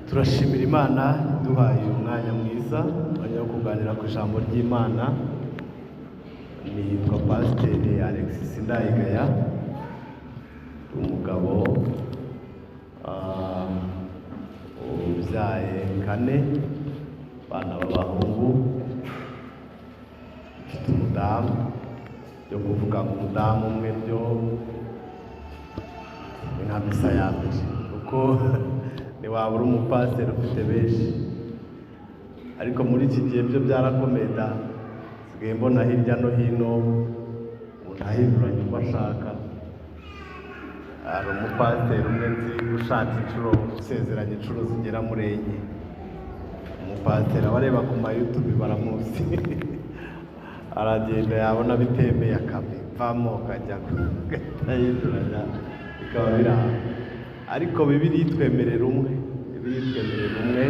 Turashimira Imana iduhaye umwanya mwiza, umwanya wo kuganira ku ijambo ry'Imana. Nitwa Pasiteri Alexis Sindayigaya, umugabo ubyaye 4 abana b'abahungu, mfite umudamu. Byo kuvuga ngo umudamu umwe byo ni nka misa ya mbere, kuko ntiwabura umupasiteri ufite benshi. Ariko muri iki gihe byo byarakomeye da, nsigaye mbona hirya no hino umuntu ahinduranya uko ashaka. Hari umupasiteri umwe nzi ushatse inshuro, usezeranye inshuro zigera muri 4. Umupasiteri abareba ku ma YouTube baramuzi, aragenda yabona bitemeye akabivamo akajya ahinduranya bikaba biranga. Ariko Bibiliya itwemerera umwe, Bibiliya itwemerera umwe,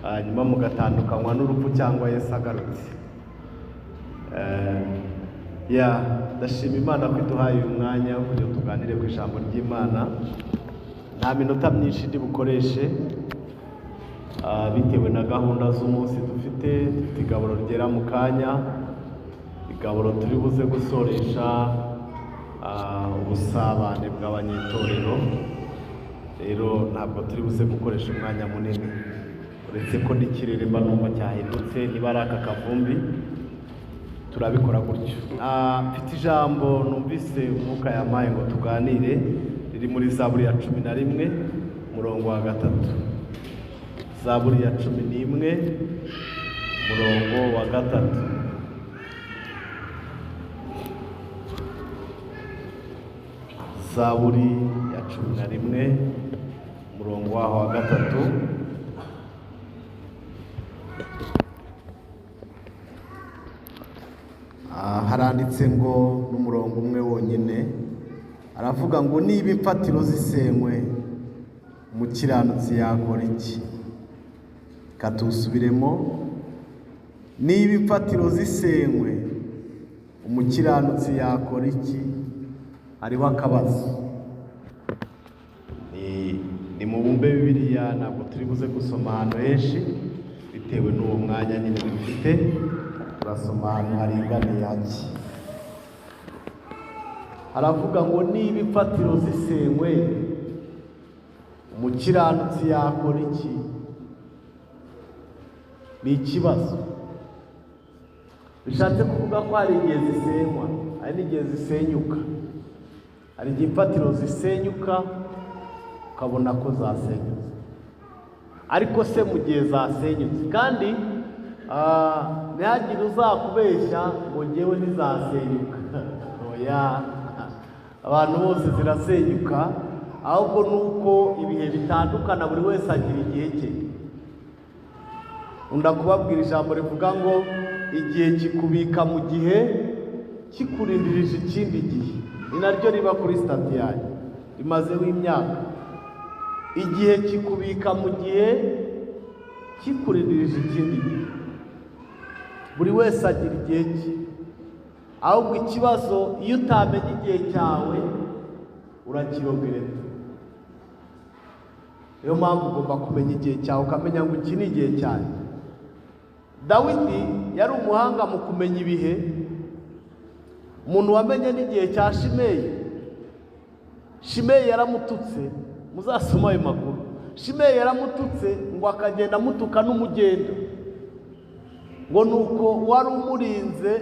hanyuma mugatandukanywa n'urupfu cyangwa Yesu agarutse. Ndashima Imana ko iduhaye uyu mwanya kugira tuganire ku ijambo ry'Imana. Nta minota myinshi ndi bukoreshe, bitewe na gahunda z'umunsi dufite. Dufite igaburo rigera mu kanya, igaburo turi buze gusoresha ubusabane bw'abanyetorero. Rero ntabwo turi buze gukoresha umwanya munini, uretse ko n'ikirere mba numva cyahindutse, niba ari aka kavumbi turabikora gutyo. Mfite ijambo numvise umwuka yampaye ngo tuganire, riri muri Zaburi ya 11 umurongo wa 3. Zaburi ya 11 umurongo wa 3. Zaburi ya 11 umurongo waho wa 3. Haranditse ngo n'umurongo umwe wonyine, aravuga ngo niba imfatiro zisenywe umukiranutsi yakora iki? Katusubiremo, niba imfatiro zisenywe umukiranutsi yakora iki? Hariho akabazo. Ni mubumbe Bibiliya, ntabwo turi buze gusoma ahantu henshi bitewe n'uwo mwanya nyine dufite, turasoma ahantu haringaniye hake. Haravuga ngo niba imfatiro zisenywe umukiranutsi yakora iki? Ni ikibazo. Bishatse kuvuga ko hari igihe zisenywa, hari n'igihe zisenyuka. Hari igihe imfatiro zisenyuka ukabona ko zasenyutse, ariko se mu gihe zasenyutse kandi ntihagire uzakubeshya ngo ngewe ntizasenyuka. Oya, abantu bose zirasenyuka, ahubwo nuko ibihe bitandukana, buri wese agira igihe cye. Unda kubabwira ijambo rivuga ngo igihe kikubika mu gihe kikurindirije ikindi gihe. Ni naryo riba kuri stati yanjye rimazeho imyaka. Igihe kikubika mu gihe kikurindirije ikindi gihe. Buri wese agira igihe cye, ahubwo ikibazo iyo utamenya igihe cyawe urakirogereta. Niyo mpamvu ugomba kumenya igihe cyawe, ukamenya ngo iki ni igihe cyanjye. Dawidi yari umuhanga mu kumenya ibihe. Umuntu wamenye n'igihe cya Shimeyi, Shimeyi yaramututse, muzasoma ayo makuru. Shimeyi yaramututse ngo akagenda amutuka n'umugendo, ngo nuko wari umurinze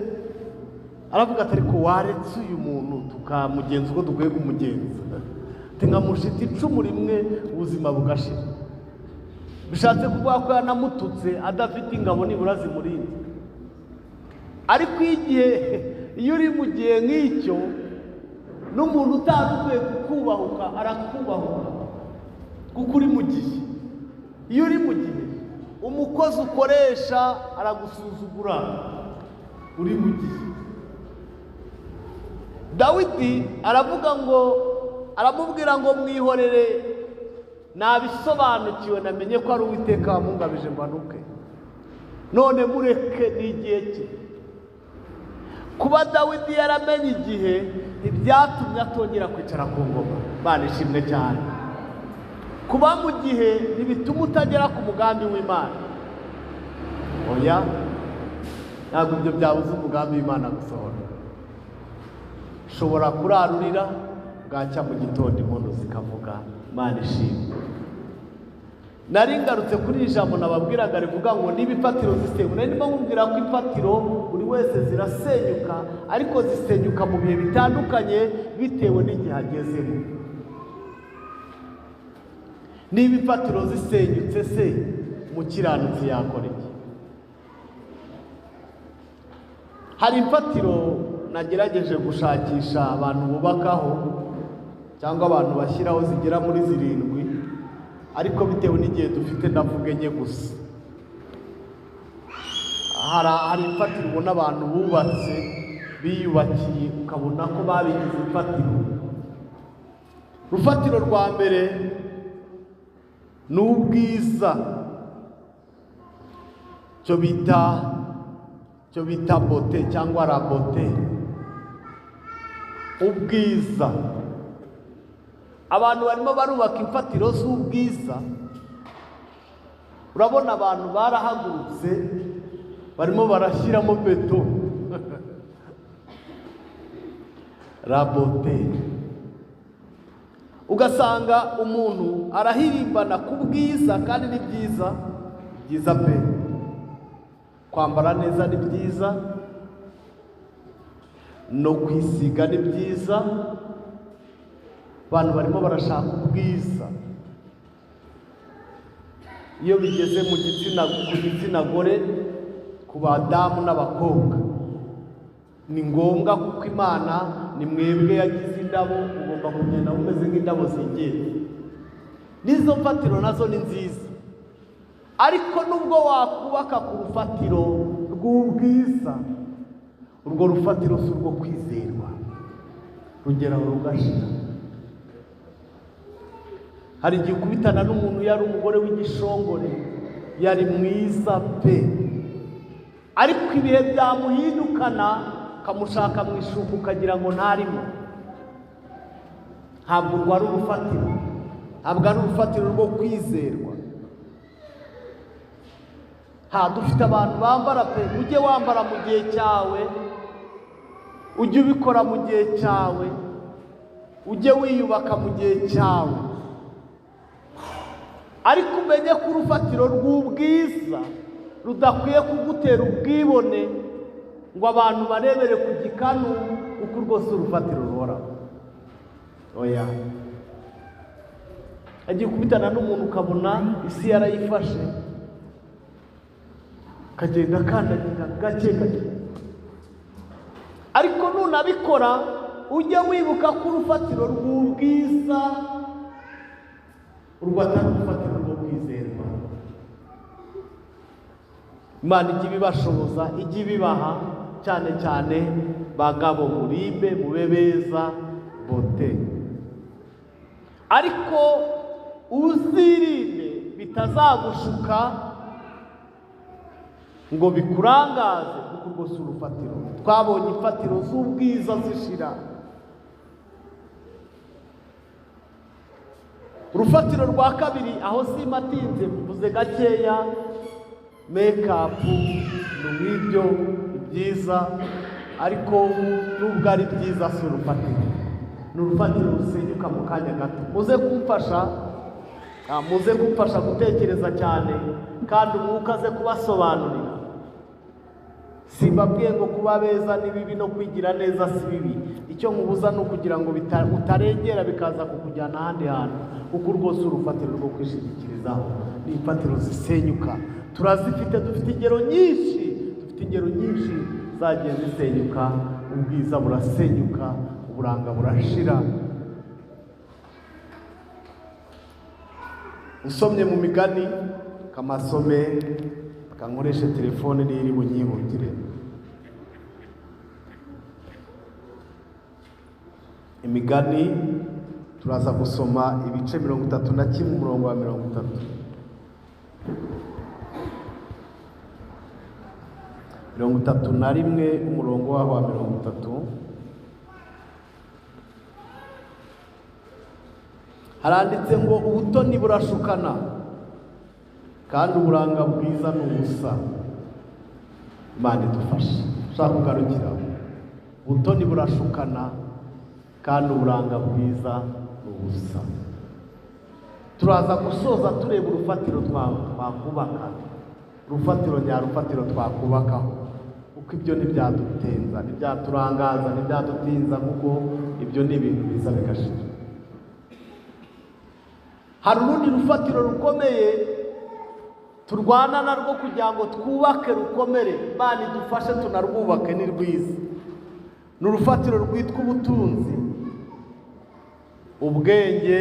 aravuga ati ariko waretse uyu muntu tukamugenza uko dukwiye kumugenza, ati nkamushita icumu rimwe ubuzima bugashira. Bishatse kuvuga ko yanamututse adafite ingabo nibura zimurinze. Ariko igihe iyo uri mu gihe nk'icyo n'umuntu utari ukwiye kukubahuka arakubahuka, kuko uri mu gihe. Iyo uri mu gihe umukozi ukoresha aragusuzugura, uri mu gihe. Dawidi aravuga ngo, aramubwira ngo mwihorere, nabisobanukiwe namenye ko ari Uwiteka wamungabije mbanuke, none mureke n'igihe cye. Kuba Dawidi yaramenye igihe ntibyatumye atongera kwicara ku ngoma. Bana ishimwe cyane. Kuba mu gihe ntibituma utagera ku mugambi w'Imana. Oya, ntabwo ibyo byabuza umugambi w'Imana gusohora. Ushobora kurarurira bwacya mu gitondo impundu zikavuga, Imana ishimwe. Nari ngarutse kuri iri jambo nababwiraga rivuga ngo niba imfatiro zisenyuka, nari ndimo nkubwira ko imfatiro buri wese zirasenyuka, ariko zisenyuka mu bihe bitandukanye bitewe n'igihe agezemo. Niba imfatiro zisenyutse se umukiranutsi yakora iki? Hari imfatiro nagerageje gushakisha abantu bubakaho cyangwa abantu bashyiraho zigera muri 7, ariko bitewe n'igihe dufite ndavuga 4 gusa. Hari imfatiro ubona abantu bubatse biyubakiye, ukabona ko babigize imfatiro. Urufatiro rwa mbere ni ubwiza, cyo bita bote cyangwa rabote. Ubwiza, abantu barimo barubaka imfatiro z'ubwiza. Urabona abantu barahagurutse barimo barashyiramo beto rabote, ugasanga umuntu arahirimbana ku bwiza, kandi ni byiza, byiza pe. Kwambara neza ni byiza, no kwisiga ni byiza. Abantu barimo barashaka ubwiza. Iyo bigeze mu gitsina, ku gitsina gore, ku badamu n'abakobwa, ni ngombwa kuko Imana ni mwebwe yagize indabo, ugomba kugenda umeze nk'indabo zigenza. N'izo mfatiro nazo ni nziza, ariko nubwo wakubaka ku rufatiro rw'ubwiza, urwo rufatiro si urwo kwizerwa, rugeraho rugashira. Hari igihe ukubitana n'umuntu yari umugore w'igishongore, yari mwiza pe, ariko ibihe byamuhindukana ukamushaka mu ishuka ukagira ngo ntarimo. Ntabwo urwo ari urufatiro, ntabwo ari urufatiro rwo kwizerwa. Dufite abantu bambara pe, ujye wambara mu gihe cyawe, ujye ubikora mu gihe cyawe, ujye wiyubaka mu gihe cyawe, ariko umenye ko urufatiro rw'ubwiza rudakwiye kugutera ubwibone ngo abantu barebere ku gikanu, kuko urwo si urufatiro ruhoraho. Oya, agiye kubitana n'umuntu ukabona isi yarayifashe, akagenda akandagira gake gake. Ariko nunabikora ujye wibuka ko urufatiro rw'ubwiza urwo atari urufatiro rwo kwizerwa. Imana ijye ibibashoboza, ijye ibibaha, cyane cyane bagabo murimbe mube beza bote, ariko uzirinde bitazagushuka ngo bikurangaze, kuko urwo si urufatiro. Twabonye imfatiro z'ubwiza zishira. Urufatiro rwa kabiri, aho simatinze mvuze gakeya, make-up ni nk'ibyo byiza, ariko nubwo ari byiza si urufatiro, ni urufatiro rusenyuka mu kanya gato. Muze kumfasha gutekereza cyane, kandi umwuka aze kubasobanurira. Simbabwiye ngo kuba beza ni bibi no kwigira neza si bibi. Icyo nkubuza ni ukugira ngo utarengera bikaza kukujyana ahandi hantu, kuko urwo si urufatiro rwo kwishingikirizaho, ni imfatiro zisenyuka. Turazifite, dufite ingero nyinshi, dufite ingero nyinshi zagiye zisenyuka. Ubwiza burasenyuka, uburanga burashira. Usomye mu migani, kamasome, kankoreshe telefone niyo iri bunyihutire. Imigani turaza gusoma ibice 31 umurongo wa 30. 31 umurongo waho wa 30. Haranditse ngo ubutoni burashukana kandi uburanga bwiza ni ubusa. Imana idufashe. Ushaka kugarukira, ubutoni burashukana kandi uburanga bwiza ni ubusa. Turaza gusoza tureba urufatiro twakubaka, urufatiro nyarufatiro twakubakaho, kuko ibyo ntibyadutenza, ntibyaturangaza, ntibyadutinza, kuko ibyo ni ibintu biza bigashira. Hari urundi rufatiro rukomeye turwana narwo kugira ngo twubake rukomere, Imana idufashe tunarwubake, ni rwiza. Ni urufatiro rwitwa ubutunzi, ubwenge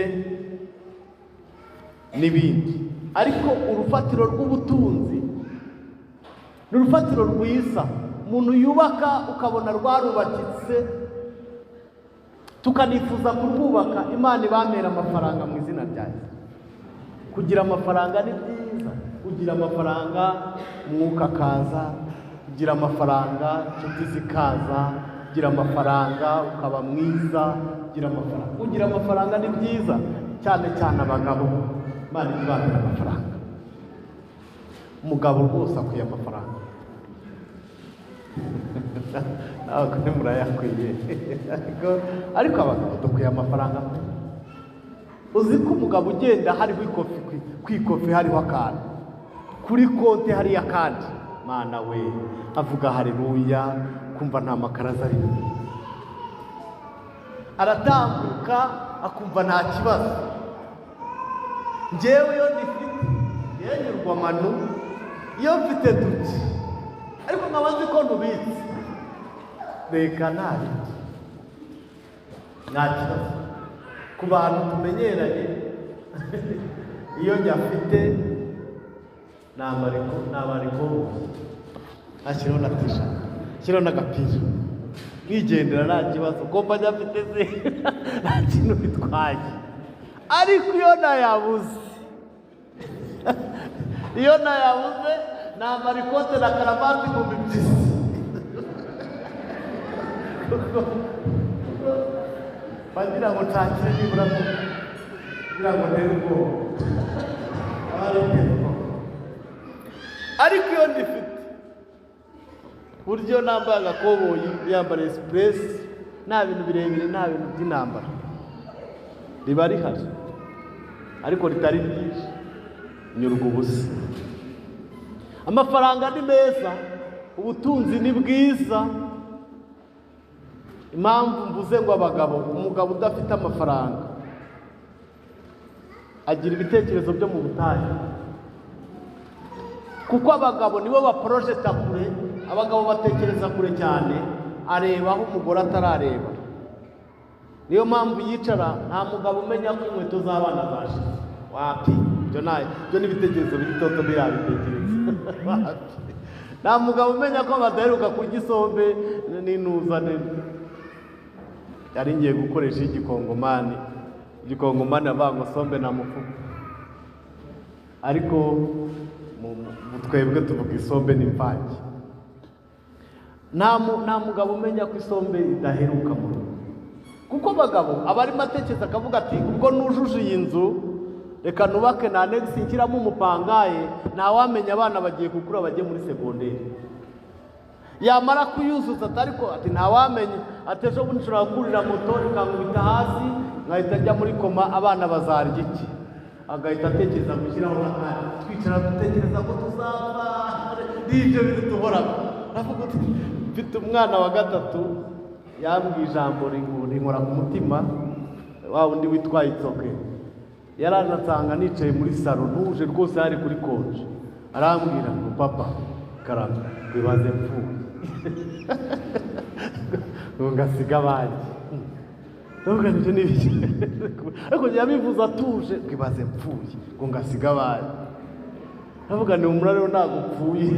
n'ibindi. Ariko urufatiro rw'ubutunzi ni urufatiro rwiza umuntu yubaka ukabona rwarubakitse, tukanifuza kurwubaka. Imana ibamera amafaranga mu izina rya Yesu. Kugira amafaranga ni byiza, kugira amafaranga umwuka akaza, kugira amafaranga inshuti zikaza, kugira amafaranga ukaba mwiza, kugira amafaranga, kugira amafaranga ni byiza, cyane cyane abagabo. Imana ibamera amafaranga. Umugabo rwose akwiye amafaranga, ntabwo murayakwiye, ariko abagabo dukwiye amafaranga. Uzi ko umugabo ugenda hariho ikofi, ku ikofi hariho akantu, kuri konti hariyo akandi, Mana we, avuga haleluya, kumva nta makaraza arimo, aratambuka akumva nta kibazo. Njyewe iyo ndifite yenyurwa manu, iyo mfite duke ariko nkaba nzi ko ntubitse, reka nabi nta kibazo. Ku bantu tumenyeranye, iyo nyafite nambara ikoboyi, ashyiraho na tishati, ashyiraho n'agapira, nkigendera nta kibazo, ko nyafite se nta kintu bitwaye. Ariko iyo nayabuze, iyo nayabuze nambara ikote na karavati mu mibyizi, bagira ngo nshakire nibura kugira ngo ntere ubwoba. Ariko iyo ndifite, buryo nambaye agakoboyi, yambara esipuresi, nta bintu birebire, nta bintu by'intambara, riba rihari ariko ritari ryinshi, nyurwa ubusa. Amafaranga ni meza, ubutunzi ni bwiza. Impamvu mvuze ngo abagabo, umugabo udafite amafaranga agira ibitekerezo byo mu butayu, kuko abagabo nibo baporojeta kure, abagabo batekereza kure cyane, areba aho umugore atarareba. Niyo mpamvu yicara, nta mugabo umenya ko inkweto z'abana zashize. Wapi, ibyo ni ibitekerezo biri toto ntiyabitekereza. Nta mugabo umenya ko badaheruka kurya isombe n'intuza. Yari ngiye gukoresha igikongomani, igikongomani avuga ngo sombe na mufuka, ariko twebwe tuvuga isombe n'imvange. Nta mugabo umenya ko isombe idaheruka mu rugo, kuko abagabo aba arimo atekereza akavuga ati ubwo nujuje iyi nzu reka nubake na anegisi nshyiramo umupangaye, ntawamenya abana bagiye gukura bajye muri segonderi. Yamara kuyuzuza ariko ati ntawamenya, ati ejo bundi nshobora kurira moto ikankubita hasi nkahita njya muri koma, abana bazarya iki? Agahita atekereza gushyiraho n'akandi. Twicara dutekereza ko tuzapfa, n'ibyo bintu duhoraho. Aravuga ati mfite umwana wa gatatu, yambwiye ijambo rinkora ku mutima, wa wundi witwaye itsoke. Yaraje nicaye muri salo ntuje rwose, hari kuri konje, arambwira ngo papa karame wibaze mfuye ngo ngasiga abanjye. Ndavuga nibyo n'ibiki, ariko yabivuze atuje, ngo ibaze mpfuye ngo ngasiga abanjye. Ndavuga ni umura rero ntabwo upfuye.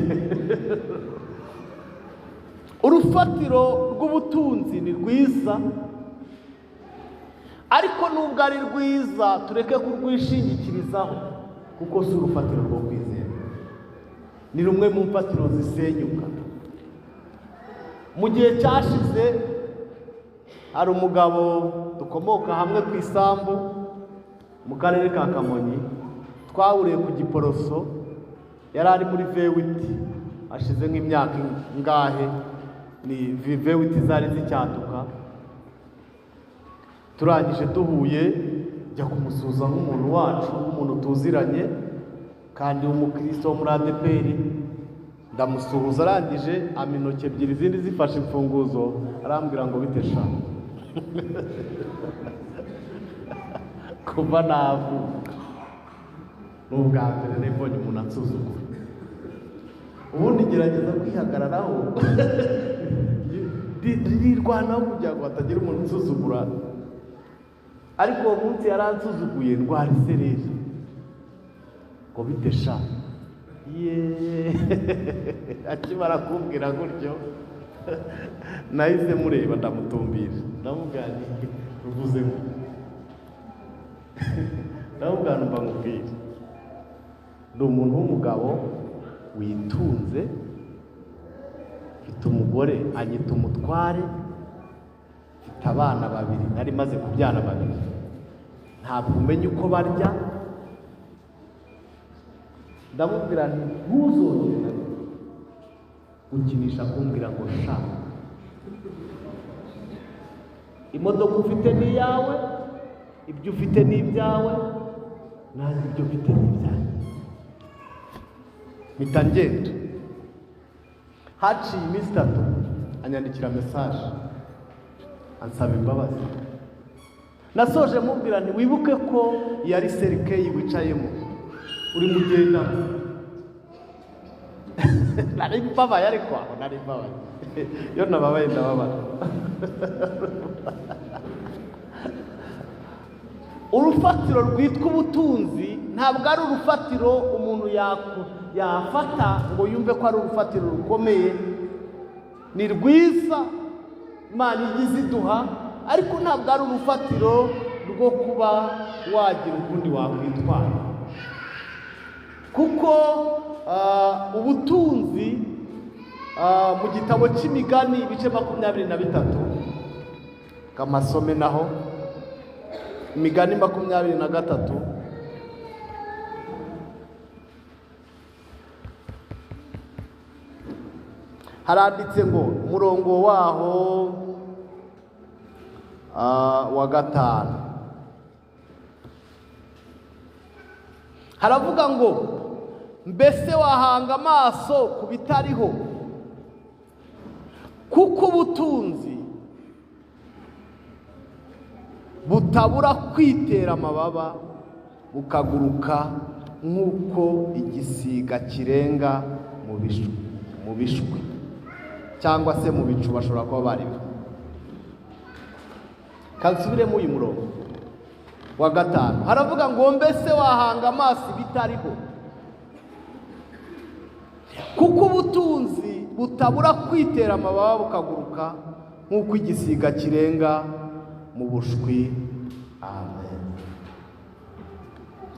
Urufatiro rw'ubutunzi ni rwiza, ariko nubwo ari rwiza tureke kurwishingikirizaho, kuko si urufatiro rwo kwizera, ni rumwe mu mfatiro zisenyuka. Mu gihe cyashize hari umugabo dukomoka hamwe ku isambu, mu karere ka Kamonyi, twahuriye ku Giporoso, yari ari muri vewiti ashize nk'imyaka ingahe, ni vewiti zari zicyaduka. Turangije duhuye njya kumusuhuza nk'umuntu wacu, nk'umuntu tuziranye kandi w'umukristo wo muri ADEPR. Ndamusuhuza, arangije ampa intoki ebyiri izindi zifashe imfunguzo, arambwira ngo bite sha. Kuva navuka ni ubwa mbere nari mbonye umuntu ansuzugura. Ubundi ngerageza kwihagararaho, nirwanaho kugira ngo hatagira umuntu unsuzugura, ariko uwo munsi yaransuzuguye ndwara isereri ngo bite sha. Yeee, akimara kumbwira gutyo nahise mureba ndamutumbira, ndamubwira nti uvuze ngo, ndamubwira mba nkubwire, ndi umuntu w'umugabo witunze, mfite umugore anyita umutware, mfite abana babiri, nari maze kubyara babiri, ntabwo umenya uko barya. Ndamubwira nti ntuzongere na rimwe gukinisha kumbwira ngo sha, imodoka ufite ni iyawe, ibyo ufite ni ibyawe, nanjye ibyo mfite ni ibyanjye. Mpita ngenda. Haciye iminsi 3 anyandikira message ansaba imbabazi. Nasoje mubwira nti wibuke ko yari serikeyi wicayemo uri mugendamo. Nari mbabaye, ariko aho nari mbabaye, iyo nababaye ndababara. Urufatiro rwitwa ubutunzi ntabwo ari urufatiro umuntu yafata ngo yumve ko ari urufatiro rukomeye. Ni rwiza, Imana igize iduha, ariko ntabwo ari urufatiro rwo kuba wagira ukundi wakwitwara, kuko ubutunzi mu gitabo cy'Imigani ibice 23, kamasome naho Imigani 23, haranditse ngo umurongo waho wa 5 haravuga ngo mbese wahanga amaso ku bitariho, kuko ubutunzi butabura kwitera amababa bukaguruka nk'uko igisiga kirenga mu bishwi cyangwa se mu bicu bashobora kuba bariwe. Kansubiremo uyu murongo wa 5, haravuga ngo mbese wahanga amaso ibitariho, kuko ubutunzi butabura kwitera amababa bukaguruka nk'uko igisiga kirenga mu bushwi. Amen.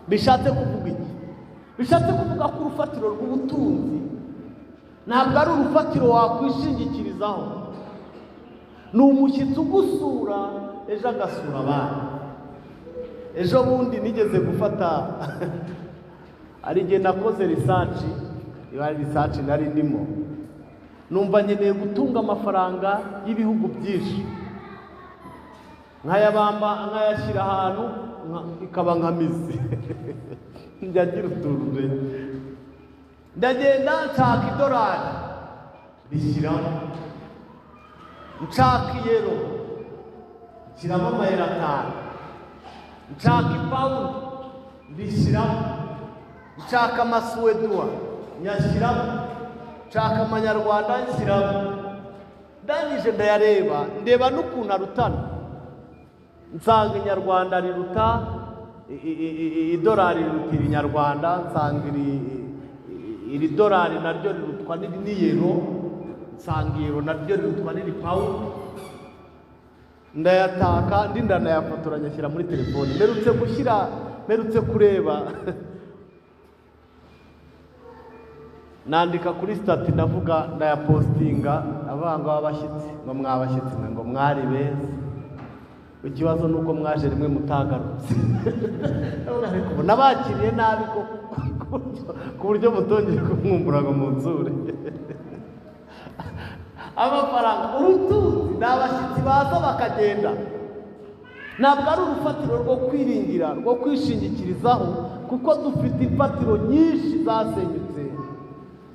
Bishatse kuvuga iki? Bishatse kuvuga ko urufatiro rw'ubutunzi ntabwo ari urufatiro wakwishingikirizaho. Ni umushyitsi ugusura ejo agasura abandi. Ejo bundi nigeze gufata, ari igihe nakoze research, iba ari research nari ndimo, numva nkeneye gutunga amafaranga y'ibihugu byinshi, nkayabamba nkayashyira ahantu ikaba nka mizi. Njya ngira utuntu, ndagenda nshaka idolari rishyiramo, nshaka iyero nshyiramo amayero 5, nshaka ipawundi rishyiramo, nshaka amasuweduwa nyashyiramo, nshaka amanyarwanda nshyiramo. Ndangije ndayareba, ndeba n'ukuntu arutana, nsanga inyarwanda riruta idolari riruta irinyarwanda, nsanga iri dolari naryo rirutwa n'iyero, nsanga iyero naryo rirutwa n'iri pawundi. Ndayataka ndi ndanayafotora nyashyira muri telefoni. Mperutse kureba, nandika kuri stati ndavuga, ndayapostinga, avuga ngo abashyitsi ngo mwabashyitsi ngo mwari beza. Ikibazo nuko mwaje rimwe mutagarutse. Nabakiriye nabi ku buryo mutongeye kumwumbura ngo munzure. Amafaranga, ubutunzi ni abashyitsi baza bakagenda. Ntabwo ari urufatiro rwo kwiringira, rwo kwishingikirizaho, kuko dufite imfatiro nyinshi zasenyutse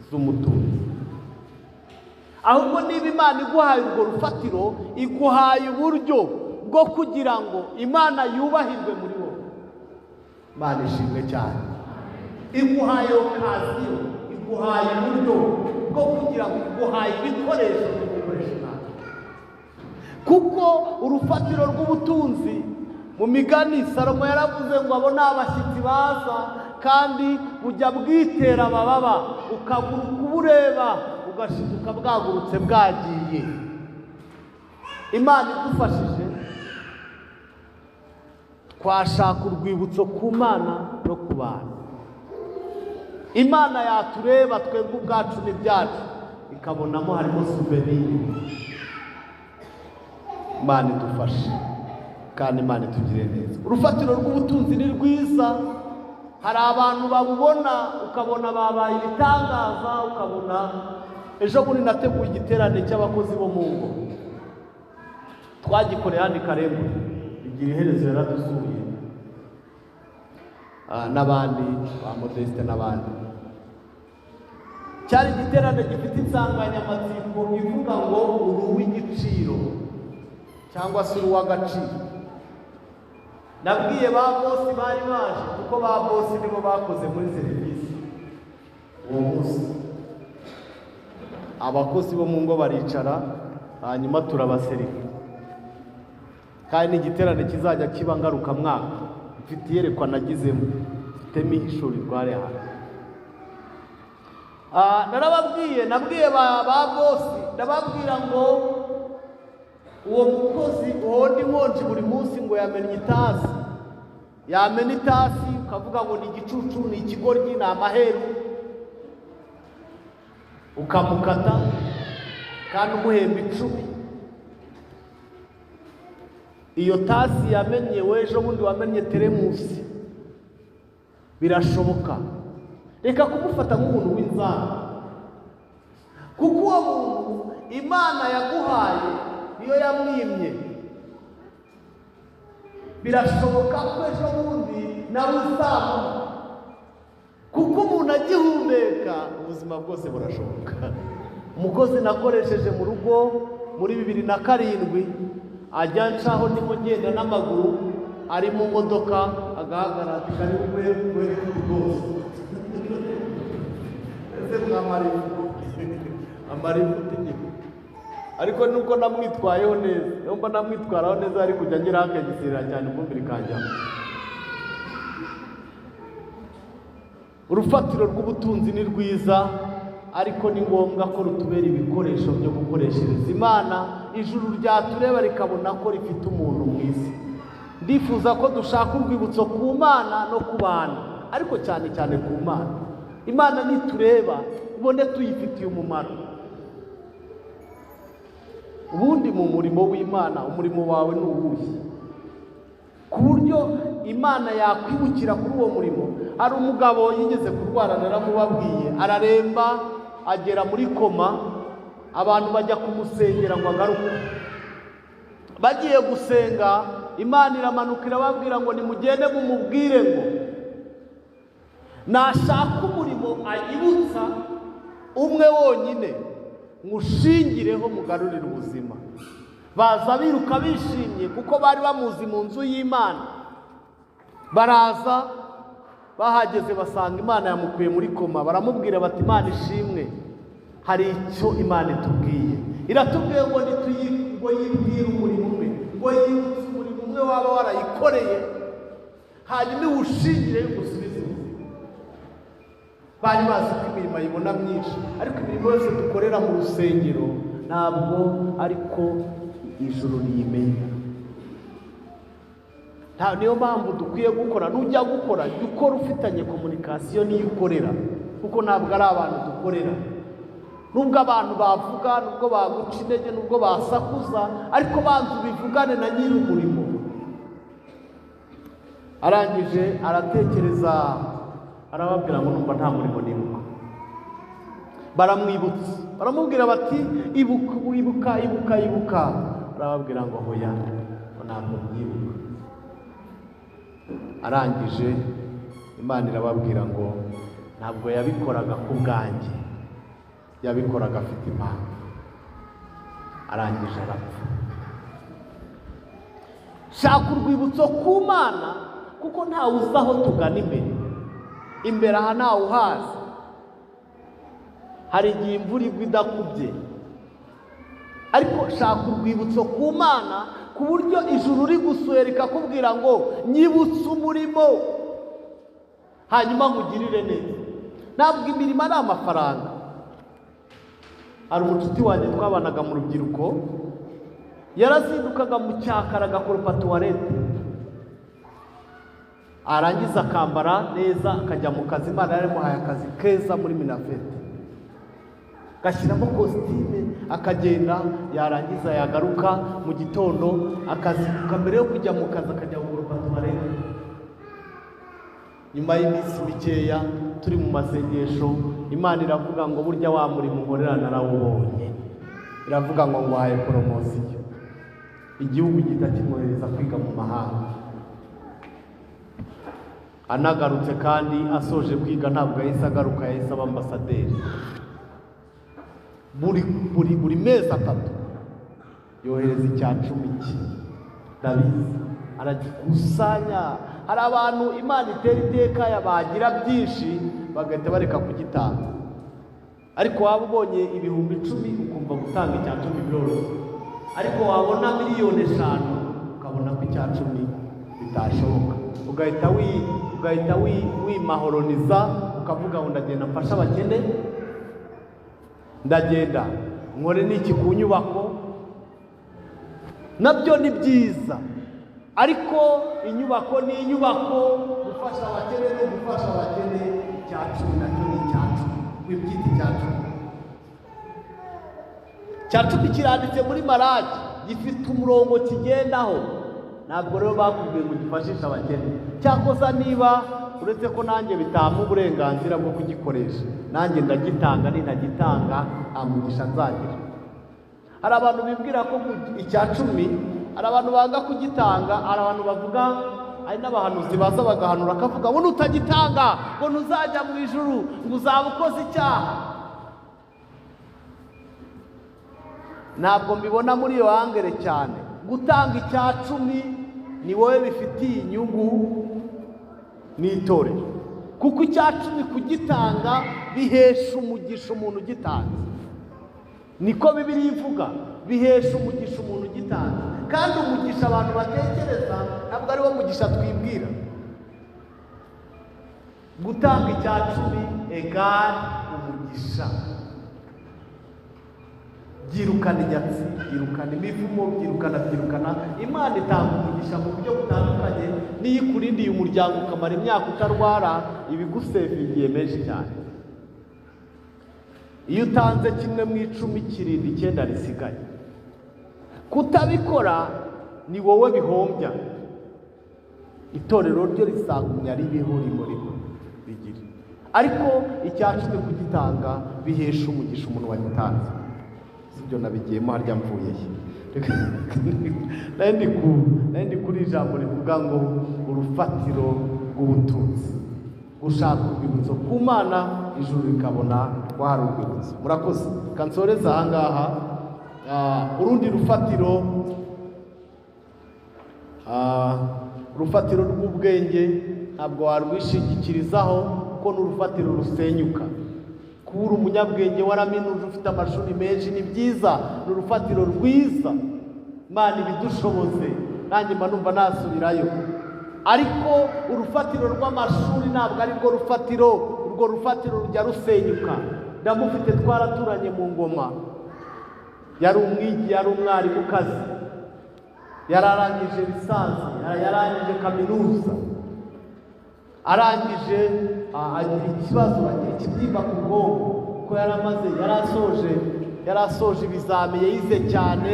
z'umutunzi. Ahubwo niba Imana iguhaye urwo rufatiro, iguhaye uburyo bwo kugira ngo Imana yubahirwe muri wowe. Imana ishimwe cyane. Iguhaye okaziyo, iguhaye uburyo bwo kugira ngo, iguhaye ibikoresho byo gukoresha Imana. Kuko urufatiro rw'ubutunzi mu migani Salomo yaravuze ngo abo ni abashyitsi baza, kandi bujya bwitera amababa, ukaguruka ubureba ugashiduka bwagurutse bwagiye. Imana idufashije twashaka urwibutso ku Mana no ku bantu. Imana yatureba twebwe ubwacu n'ibyacu ikabonamo harimo souvenir. Imana idufashe kandi Imana itugire neza. Urufatiro rw'ubutunzi ni rwiza. Hari abantu babubona ukabona babaye ibitangaza, ukabona. Ejo bundi nateguye igiterane cy'abakozi bo mu ngo, twagikoreye hano i Karembure, igira iherezo yaradusuye, n'abandi ba Modeste n'abandi. Cyari igiterane gifite insanganyamatsiko ivuga ngo uri uw'igiciro cyangwa se uri uw'agaciro. Nabwiye ba bosi bari baje, kuko ba bosi nibo bakoze muri serivisi uwo munsi. Abakozi bo mu ngo baricara, hanyuma turabaseriva. Kandi igiterane kizajya kiba ngarukamwaka. Mfite iyerekwa nagizemo, mfitemo ihishurirwa hano. Narababwiye, nabwiye ba bosi, ndababwira ngo uwo mukozi uhonda inkonji buri munsi ngo yamennye itasi, yamena itasi ukavuga ngo ni igicucu, ni ikigoryi, ni amaheru, ukamukata kandi umuhemba 10. Iyo tasi yamenye wejo bundi wamenye teremusi, birashoboka. Reka kumufata nk'umuntu w'inzara, kuko uwo muntu Imana yaguhaye niyo yamwimye. Birashoboka ko ejo bundi nawe uzabona, kuko umuntu agihumeka ubuzima bwose burashoboka. Umukozi nakoresheje mu rugo muri 2007 ajya ncaho ndimo ngenda n'amaguru, ari mu modoka agahagarara ati karibu kwe rwose. Ese mwamara amara igihe. Ariko nuko namwitwayeho neza, niyo mba namwitwaraho neza ari kujya ngira akagisirira cyane ivumbi rikanjyamo. Urufatiro rw'ubutunzi ni rwiza, ariko ni ngombwa ko rutubera ibikoresho byo gukoreshereza Imana. Ijuru ryatureba rikabona ko rifite umuntu mwiza. Ndifuza ko dushaka urwibutso ku Mana no ku bantu, ariko cyane cyane ku Mana. Imana nitureba ibone tuyifitiye umumaro. Ubundi mu murimo w'Imana, umurimo wawe ni uwuhe? Ku buryo Imana yakwibukira kuri uwo murimo. Hari umugabo yigeze kurwara, naramubabwiye, araremba agera muri koma, abantu bajya kumusengera ngo agaruke. Bagiye gusenga, Imana iramanuka irababwira ngo nimugende mumubwire ngo nashaka umurimo ayibutsa umwe wonyine, mushingireho mugarurire ubuzima. Baza biruka bishimye kuko bari bamuzi mu nzu y'Imana. Baraza bahageze basanga Imana yamukuye muri koma, baramubwira bati Imana ishimwe, hari icyo Imana itubwiye. Iratubwiye ngo ngo yibwire umurimo umwe, ngo yibutse umurimo umwe waba warayikoreye, hanyuma iwushingire ugusubize ubuzima. Bari bazi ko imirimo ayibona myinshi, ariko imirimo yose dukorera mu rusengero ntabwo ariko ijuru riyimenya. Niyo mpamvu dukwiye gukora. Nujya gukora jya ukora ufitanye komunikasiyo n'iyo ukorera, kuko ntabwo ari abantu dukorera. Nubwo abantu bavuga, nubwo baguca intege, nubwo basakuza, ariko banza ubivugane na nyiri umurimo. Arangije aratekereza, arababwira ngo numva nta murimo nibuka. Baramwibutsa, baramubwira bati ibuka, ibuka, ibuka, ibuka. Arababwira ngo hoya, ntabwo mwibuka. Arangije Imana irababwira ngo ntabwo yabikoraga ku bwanjye, yabikoraga afite impamvu. Arangije arapfa. Shaka urwibutso ku Mana, kuko ntawe uzi aho tugana imbere. Imbere aha ntawe uhazi. Hari igihe imvura igwa idakubye, ariko shaka urwibutso ku Mana, ku buryo ijuru rigusuye rikakubwira ngo nyibutse umurimo, hanyuma nkugirire neza. Ntabwo imirimo ari amafaranga. Hari umucuti wanjye twabanaga mu rubyiruko, yarazindukaga mu cyakara agakoropa tuwarete, arangiza akambara neza akajya mu kazi. Imana yaramuhaye akazi keza muri Minafete, gashyiramo kositime akagenda, yarangiza yagaruka mu gitondo akazinduka mbere yo kujya mu kazi akajya gukoropa tuwarete. Nyuma y'iminsi mikeya turi mu masengesho, Imana iravuga ngo burya wa murimo nkorera narawubonye. Iravuga ngo ngwaye poromosiyo, igihugu gihita kimwohereza kwiga mu mahanga. Anagarutse kandi asoje kwiga, ntabwo yahise agaruka, yahise aba ambasaderi. Buri mezi 3 yohereza 10 cye, ndabizi, aragikusanya. Hari abantu Imana itera iteka bagira byinshi bagahita bareka kugitanga, ariko waba ubonye 10,000 ukumva gutanga 10% biroroshye, ariko wabona 5,000,000 ukabona ko 10% bitashoboka, ugahita wimahoroniza, ukavuga ngo ndagenda mfashe abakene, ndagenda nkore n'iki ku nyubako. Nabyo ni byiza, ariko inyubako ni inyubako, gufasha abakene no gufasha abakene, 10% nacyo ni 10%. Wibyita 10%. 10% kiranditse muri Maraki, gifite umurongo kigendaho. Ntabwo rero bakubwiye ngo gifashishe abakene. Cyakoza niba uretse ko nanjye bitampa uburenganzira bwo kugikoresha, nanjye ndagitanga, nintagitanga nta mugisha nzagira. Hari abantu bibwira ko 10%, hari abantu banga kugitanga, hari abantu bavuga, hari n'abahanuzi baza bagahanura akavuga ngo nutagitanga ngo ntuzajya mu ijuru, ngo uzaba ukoze icyaha. Ntabwo mbibona muri iyo hangere cyane. Gutanga 10% ni wowe bifitiye inyungu n'itorero, kuko 10% kugitanga bihesha umugisha umuntu ugitanze. Niko Bibiliya ivuga, bihesha umugisha umuntu ugitanze. Kandi umugisha abantu batekereza ntabwo ari wo mugisha twibwira. Gutanga 10% egari umugisha. Byirukana inyatsi, byirukana imivumo, byirukana. Imana itanga umugisha mu buryo butandukanye. N'iyo ikurindiye umuryango ukamara imyaka utarwara, ibigusevingiye menshi cyane. Iyo utanze 1 mu 10 kirinda 9 risigaye. Kutabikora ni wowe bihombya. Itorero ryo risagumya ribeho rimurimo bigira, ariko 10% kugitanga bihesha umugisha umuntu wagitanze. Sibyo nabigiyemo harya mvuye he? Nari kuri ijambo rivuga ngo urufatiro rw'ubutunzi, gushaka urwibutso ku Mana, ijuru rikabona ko hari urwibutso. Murakoze. Kansoreza aha ngaha. Urundi rufatiro, urufatiro rw'ubwenge ntabwo warwishingikirizaho, kuko n'urufatiro rusenyuka. Kuba uri umunyabwenge waraminuje ufite amashuri menshi ni byiza, ni urufatiro rwiza, Imana ibidushoboze, nanjye mba numva nasubirayo. Ariko urufatiro rw'amashuri ntabwo ari rwo rufatiro, urwo rufatiro rujya rusenyuka. Ndamufite, twaraturanye mu Ngoma, yari umwigi, yari umwarimukazi, yararangije lisansi, yarangije kaminuza, arangije agira ikibazo, agira ikibyimba ku bwonko, kuko yarasoje ibizami, yize cyane,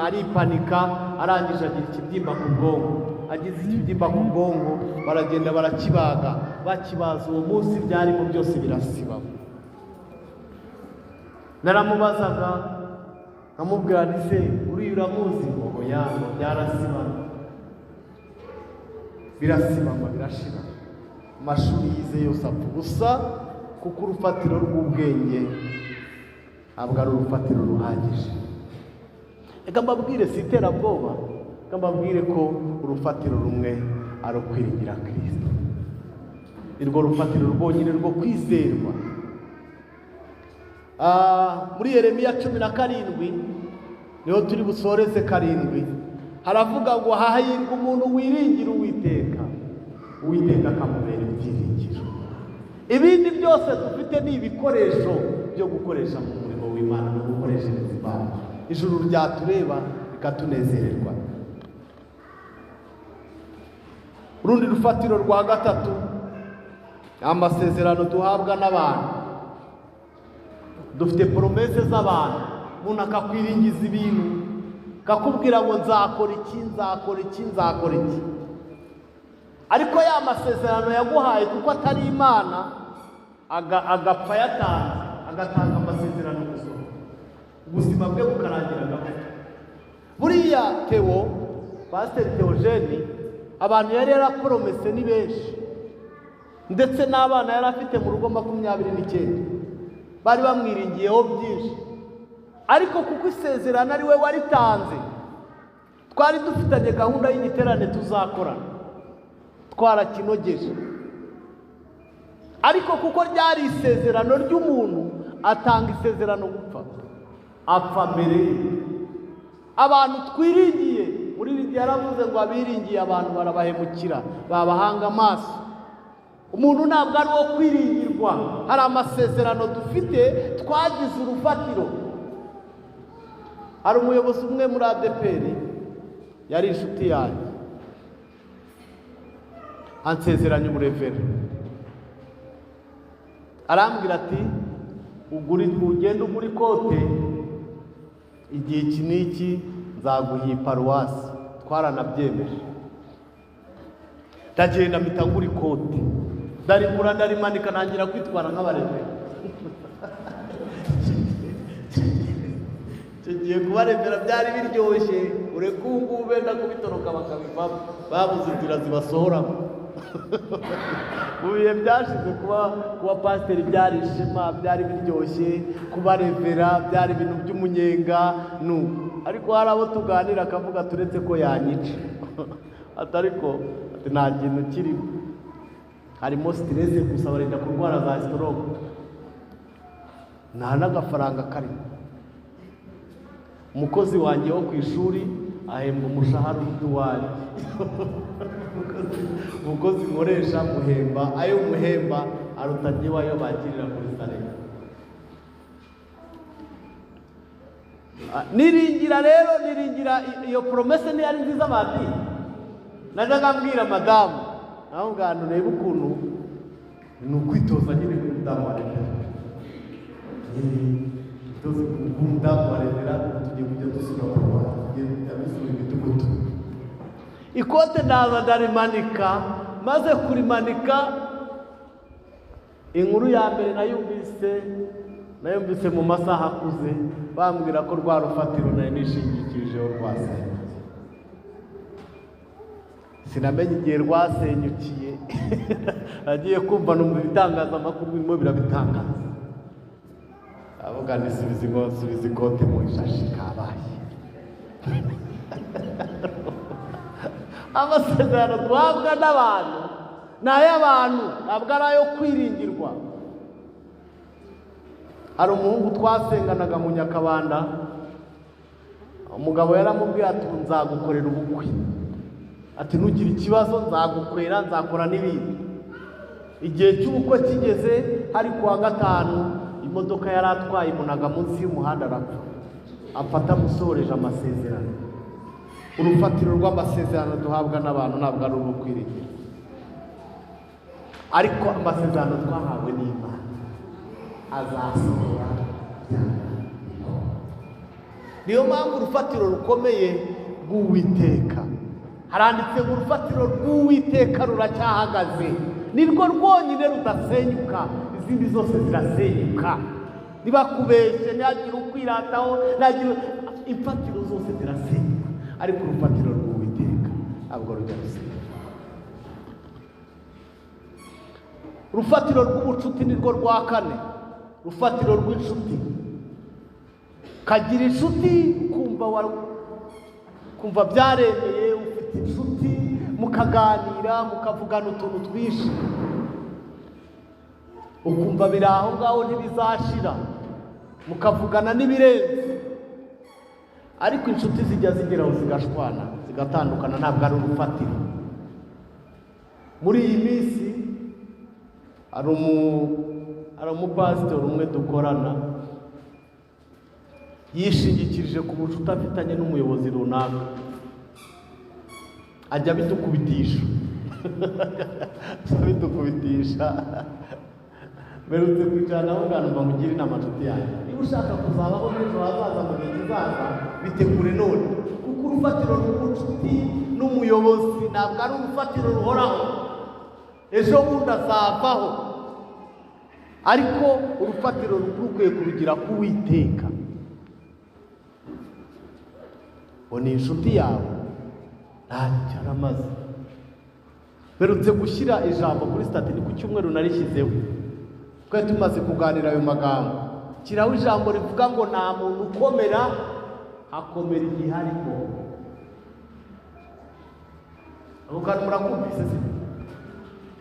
aripanika, arangije agira ikibyimba ku bwonko. Agize ikibyimba ku bwonko, baragenda barakibaga, bakibaza uwo munsi byarimo byose birasibama. Naramubazaga nkamubwira nti se uriya uramuzi? Ngo oya, ngo byarasibama, birasibama, birashira. Amashuri yize yose apfa ubusa, kuko urufatiro rw'ubwenge ntabwo ari urufatiro ruhagije. Reka mbabwire, si iterabwoba, reka mbabwire ko urufatiro rumwe ari ukwiringira Kristo. Irwo rufatiro rwonyine rwo kwizerwa. Muri Yeremiya 17 niho turi busoreze 7, haravuga ngo hahirwa umuntu wiringira Uwiteka, Uwiteka akamubera ibyiringiro. Ibindi byose dufite ni ibikoresho byo gukoresha mu murimo w'Imana no gukoreshereza Imana. Ijuru ryatureba rikatunezererwa. Urundi rufatiro rwa gatatu, amasezerano duhabwa n'abantu. Dufite promesse z'abantu, umuntu akakwiringiza ibintu, akakubwira ngo nzakora iki, nzakora iki, nzakora iki, ariko ya masezerano yaguhaye kuko atari Imana, agapfa yatanze, agatanga amasezerano gusa, ubuzima bwe bukarangira agapfa. Buriya Theo, Pasiteri Theogene, abantu yari yarapromese ni benshi, ndetse n'abana yari afite mu rugo 29 bari bamwiringiyeho byinshi, ariko kuko isezerano ari we waritanze, twari dufitanye gahunda y'igiterane tuzakorana, twarakinogeje, ariko kuko ryari isezerano ry'umuntu, atanga isezerano gupfa, apfa mbere ye. Abantu twiringiye, muri Bibiliya yaravuze ngo abiringiye abantu barabahemukira, babahanga amaso. Umuntu ntabwo ari uwo kwiringirwa. Hari amasezerano dufite twagize urufatiro. Hari umuyobozi umwe muri ADEPR yari inshuti yanjye, ansezeranya uburevera, arambwira ati ugende ugura ikote igihe iki n'iki nzaguha iyi paruwasi. Twaranabyemeje, ndagenda mpita ngura ikote, ndarigura ndarimanika, ntangira kwitwara nk'abarevera. Icyo gihe kubarevera byari biryoshye, ureka ubu ngubu benda kubitoroka bakabivamo, babuze inzira zibasohoramo. Mu bihe byashize kuba pasiteri byari ishema, byari biryoshye, kubarevera byari ibintu by'umunyenga. Ariko hari abo tuganira akavuga turetse ko yanyica, atariko ati nta kintu kirimo, harimo siterese gusa, barinda kurwara za stroke, nta n'agafaranga karimo. Umukozi wanjye wo ku ishuri ahembwa umushahara uwanjye, umukozi nkoresha muhemba ayo muhemba aruta njyewe ayo bakirira kuri salere. Niringira rero, niringira iyo promesse ntiyari nziza bati. Najyaga mbwira madamu, naho ngahantu urebe ukuntu ni ukwitoza nyine ku mudamu wa revera, kwitoza ku mudamu wa revera, tugiye kujya dusura paruwasi, tugiye kujya dusura imidugudu. Ikote ndaza ndarimanika, maze kurimanika, inkuru ya mbere nayumvise mu masaha akuze, bambwira ko rwa rufatiro nari nishingikirijeho rwasenyutse. Sinamenye igihe rwasenyukiye, nagiye kumva numva ibitangazamakuru birimo birabitangaza, avuga nti subiza ikote mu ishashi kabaye. Amasezerano duhabwa n'abantu ni ay'abantu, ntabwo ari ayo kwiringirwa. Hari umuhungu twasenganaga mu Nyakabanda, umugabo yaramubwiye ati nzagukorera ubukwe, ati ntugire ikibazo nzagukwera, nzakora n'ibindi. Igihe cy'ubukwe kigeze, hari kuwa gatanu, imodoka yari atwaye imunaga munsi y'umuhanda arapfa, apfa atamusohoreje amasezerano. Urufatiro rw'amasezerano duhabwa n'abantu ntabwo ari urwo kwiringira, ariko amasezerano twahawe n'Imana azasohora. Niyo mpamvu urufatiro rukomeye rw'Uwiteka Haranditse ngo urufatiro rw'Uwiteka ruracyahagaze, nirwo rwonyine rudasenyuka, izindi zose zirasenyuka. Ntibakubeshye, ntihagire ukwirataho, ntihagire, imfatiro zose zirasenyuka, ariko urufatiro rw'Uwiteka ntabwo rujya rusenyuka. Urufatiro rw'ubucuti nirwo rwa kane, urufatiro rw'inshuti. Kagira inshuti kumva byaremeye, ufite inshuti mukaganira, mukavugana utuntu twinshi, ukumva biri aho ngaho ntibizashira, mukavugana n'ibirenze. Ariko inshuti zijya zigeraho zigashwana, zigatandukana, ntabwo ari urufatiro. Muri iyi minsi hari umupasitori umwe dukorana yishingikirije ku bucuti afitanye n'umuyobozi runaka, ajya abidukubitisha abidukubitisha. Mperutse kwicara nawe nganumva mugire inama nshuti yanjye, niba ushaka kuzabaho n'ejo hazaza mu gihe kizaza, bitegure none, kuko urufatiro rw'ubucuti n'umuyobozi ntabwo ari urufatiro ruhoraho, ejo bundi azavaho. Ariko urufatiro rukwiye kurugira ku Uwiteka. Ngo ni inshuti yawe ntacyo aramaze. Mperutse gushyira ijambo kuri stati, ni ku cyumweru narishyizeho, twari tumaze kuganira ayo magambo. Kiraho ijambo rivuga ngo nta muntu ukomera akomera igihe ariko. Ako kantu murakumvise se?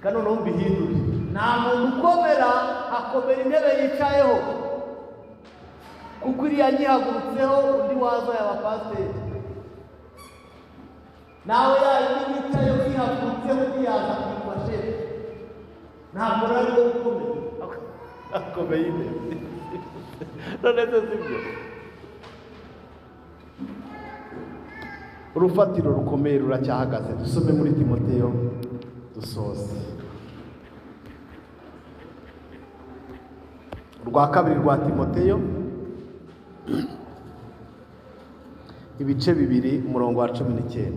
Kano noneho mbihindure, nta muntu ukomera akomera intebe yicayeho, kuko iriya nyihagurutseho undi waza yaba pasiteri, nawe yayindi yicayeho yihagurutseho undi yaza kwitwa shefu. Ntabwo rero ari wowe ukomeye, akomeye intebe. None se sibyo? Urufatiro rukomeye ruracyahagaze. Dusome muri Timoteyo dusoze. Urwa kabiri rwa Timoteyo ibice 2 umurongo wa 19.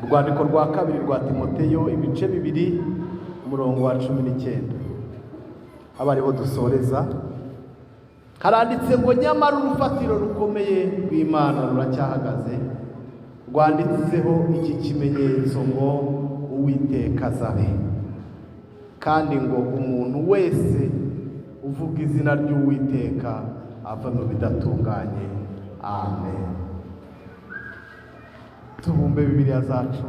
Urwandiko rwa kabiri rwa Timoteyo ibice 2 umurongo wa 19, aba ariho dusoreza. Haranditse ngo nyamara urufatiro rukomeye rw'Imana ruracyahagaze, rwanditseho iki kimenyetso ngo Uwiteka azabe, kandi ngo umuntu wese uvuga izina ry'Uwiteka ava mu bidatunganye. Amen. Tubumbe Bibiliya zacu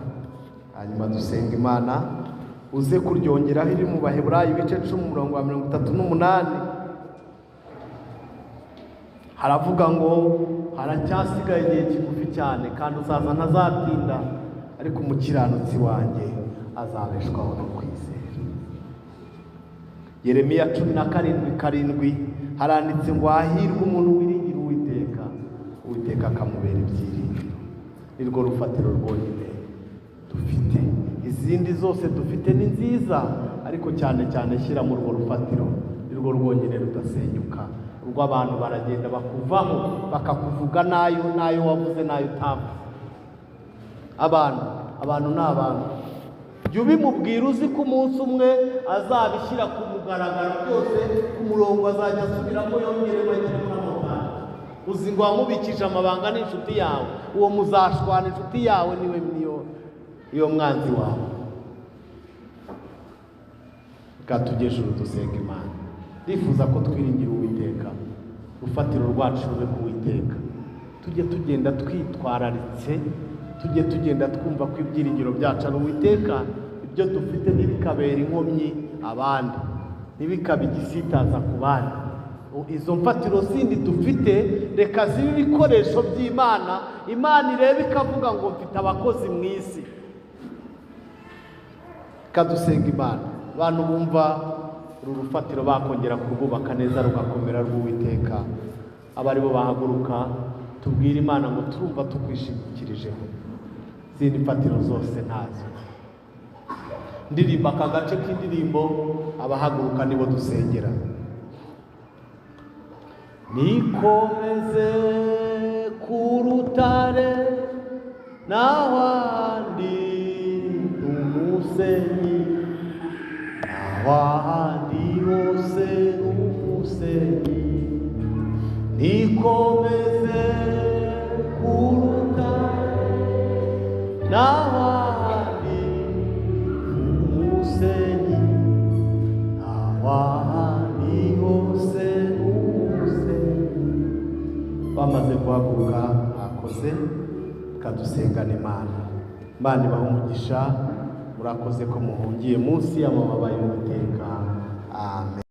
hanyuma dusenga Imana. Uze kuryongeraho iri mu Baheburayo ibice 10 umurongo wa 38, haravuga ngo haracyasigaye igihe kigufi cyane, kandi uzaza ntazatinda, ariko umukiranutsi wanjye azabeshwaho no kwizera. Yeremiya 17:7 haranditse ngo hahirwa umuntu wiringira Uwiteka, Uwiteka akamubera ibyiringiro. Nirwo rufatiro rwonyine dufite, izindi zose dufite ni nziza, ariko cyane cyane shyira mu rwo rufatiro, nirwo rwonyine rudasenyuka. Urw'abantu baragenda bakuvaho, bakakuvuga nayo nayo wavuze nayo utavuze. Abantu ni abantu. Jya ubimubwira uzi ko umunsi umwe azabishyira ku mugaragaro byose, ku murongo azajya asubiramo yongere bagire n'amabanga. Uzi ngo wamubikije amabanga n'inshuti yawe, uwo muzashwana inshuti yawe niwe niyo mwanzi wawe. Reka tujye ejuru dusenga Imana. Ndifuza ko twiringira Uwiteka, urufatiro rwacu rube ku Uwiteka. Tujye tugenda twitwararitse, tujye tugenda twumva ko ibyiringiro byacu ari Uwiteka. Ibyo dufite ntibikabera inkomyi abandi, ntibikabe igisitaza ku bandi. Izo mfatiro zindi dufite reka zibe ibikoresho by'Imana. Imana irebe ikavuga ngo mfite abakozi mu isi. Kadusenga Imana. Abantu bumva uru rufatiro bakongera kurwubaka neza rugakomera rw'Uwiteka, aba aribo bahaguruka tubwire Imana ngo turumva tukwishingikirijeho, izindi mfatiro zose ntazo. Ndirimba aka gace k'indirimbo, abahaguruka nibo dusengera. Nikomeze ku rutare, naho ahandi umusenyi, naho ahandi hose umusenyi. Nikomeze ku rutare, naho ahandi umusenyi, naho ahandi hose umusenyi. Bamaze guhaguruka, mwakoze, tukadusengana Imana. Imana ibaha umugisha. Murakoze ko muhungiye munsi y'amababa y'Uwiteka. Amen.